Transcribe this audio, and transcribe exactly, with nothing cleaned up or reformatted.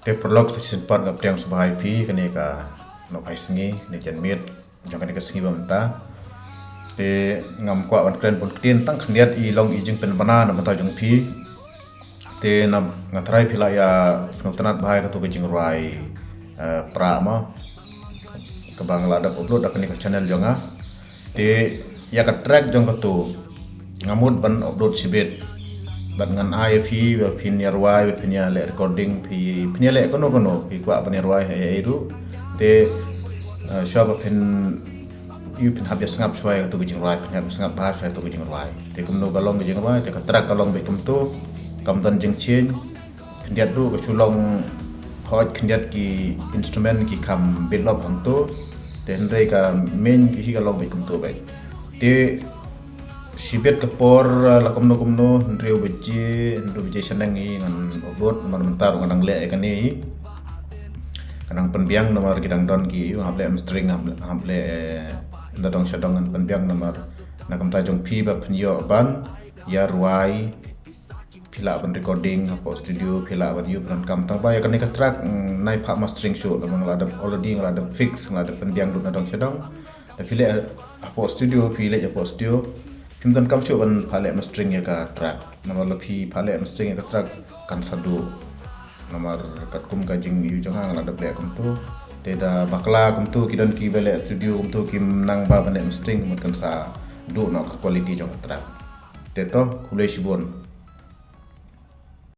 Te paralok, sa shisien pat nga pdiang sngewbha ïa phi kane ka nongpeit sngi, kane ka janmiet jong kane ka sngi ba mynta. Te ngam kwah ban kren bun ktien, tang khyndiat i long i jingpynbna na bynta jong phi. Te na nga tharai phi la ïa sngewtynnad bha ïa katu ka jingrwai, eh, pra ma kaba nga la dep upload da kane ka channel jong nga. Te ïa ka track jong katu nga mut ban upload shibit. Bad ngan ai ïa phi ba phin ïa rwai, ba phin ïa leh recording, phi phin ïa leh kano kano, phi kwah ban ïa rwai ha ei ei ruh. Te, eh, shuwa ba phin ïa phin hap ïa sngap shuwa ïa katu ka jingrwai, phin hap ïa sngap bha shuwa ïa katu ka jingrwai. Te kumno ka long ka jingrwai, te ka track ka long beit kumtu, kam don jingchange. Khyndiat ruh ka shu long hooid khyndiat ki instrument ki kham bit lop hangto. Te hynrei ka main hi ka long beit kumto beit. Te shibit ka por, ah, la kumno kumno, hynriew baje, hynriew baje shaneng hi ngan upload, namar mynta ruh nga dang leh ïa kane hi. Nga dang pynbiang namar ki dang don ki, hap leh mastering, hap leh, hap leh, eh, na dong sha dong ngan pynbiang namar na ka bynta jong phi ba phin ïoh ban ïa rwai, phi lah ban recording hapoh studio, phi lah ban ïoh ban kam tang ba ïa kane ka track, mm, nai phah mastering shuh, namar nga la dep already, nga la dep fix, nga la dep pynbiang lut na dong sha dong. Te phi leh hapoh studio, phi leh hapoh studio, phim donkam shuh ban phah leh mastering ïa ka track. Namar la phi phah leh mastering ïa ka track kan sa duh. Namar katkum ka jingïohi jong nga, nga la dep leh kumto. Te da bakla kumto ki don kiba leh studio kumto kim nang ba ban leh mastering, mut kan sa duh noh ka quality jong ka track. Te to, khublei shibun.